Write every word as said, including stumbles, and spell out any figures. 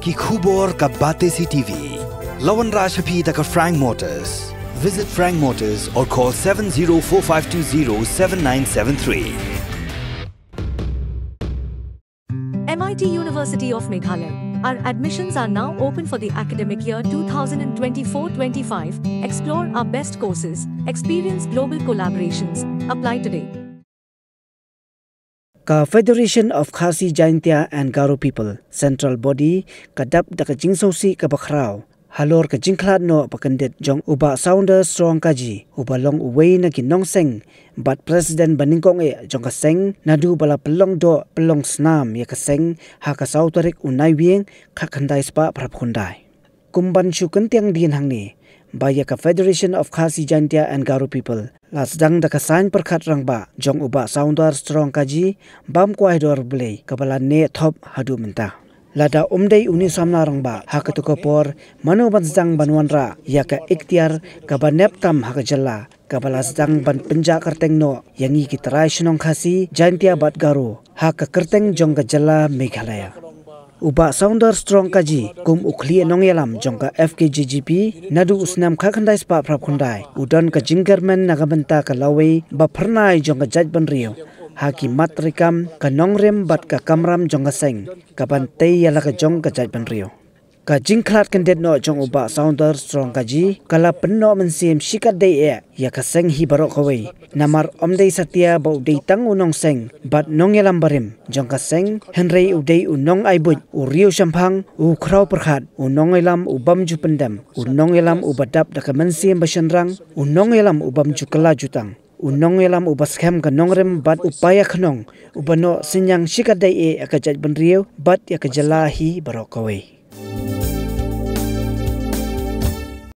Ki khubor ka Batesi T V. La wanrah sha phi da ka Frank Motors. Visit Frank Motors or call seven zero four five two zero seven nine seven three. M I T University of Meghalaya. Our admissions are now open for the academic year two thousand twenty-four twenty-five. Explore our best courses, experience global collaborations. Apply today. Ka Federation of Khasi Jaintia and Garo People, Central Body, ka dap da ka jingsngewsih kaba khraw halor ka jingkhlad noh ba kyndit jong u Bah Sounder Strong Kaji, uba long uwei na ki nongseng bad President ba nyngkong eh jong ka seng, naduh ba la pynlong doh pynlong snam ïa ka seng ha ka saw tarik u Naiwieng khatkhyndai spah phraphew khyndai. Kum ban shu kyntiang dien hangne ba ïa ka Federation of Khasi Jaintia and Garo People la sdang da ka saiñ pyrkhat rangbah jong u Bah Sounder Strong Kaji bam kwai dor Blei kaba la neh thop haduh mynta. Lada um dei u ne samla rangbah ha kato ka por, mano ban sdang ban wanrah ïa ka ikhtiar kaba nep tam ha ka jylla kaba la sdang ban pynjah kyrteng noh ïa ngi ki trai shnong Khasi, Jaintia bad Garo ha ka kyrteng jong ka jylla Meghalaya. U Bah Sounder Strong Kaji kum u khlieh nongïalam jong ka F K J G P naduh u snem khatkhyndai spah phraphew khyndai u don ka jingkyrmen na ka bynta ka lawei ba phyrnai jong ka jaitbynriew ha ki mat treikam, ka nongrim bad ka kamram jong ka seng kaban tei ïa la ka jong ka jaitbynriew. Ka jingkhlad kyndit noh jong u Bah Sounder Strong Kaji ka la pynnoh mynsiem shikatdei eh ïa ka seng hi baroh kawei. Namar ym dei satia ba u dei tang u nongseng bad nongïalam barim jong ka seng, hynrei u dei u nongai buit, u riewshemphang, u khraw pyrkhat, u nongïalam u bym ju pyndem, u nongïalam uba dap da ka mynsiem ba shynrang, u nongïalam u bym ju kylla jutang, u nongïalam uba skhem ka nongrim bad u paia khnong uba noh synñiang shikatdei eh ïa ka jaitbynriew bad ïa ka jylla hi baroh kawei.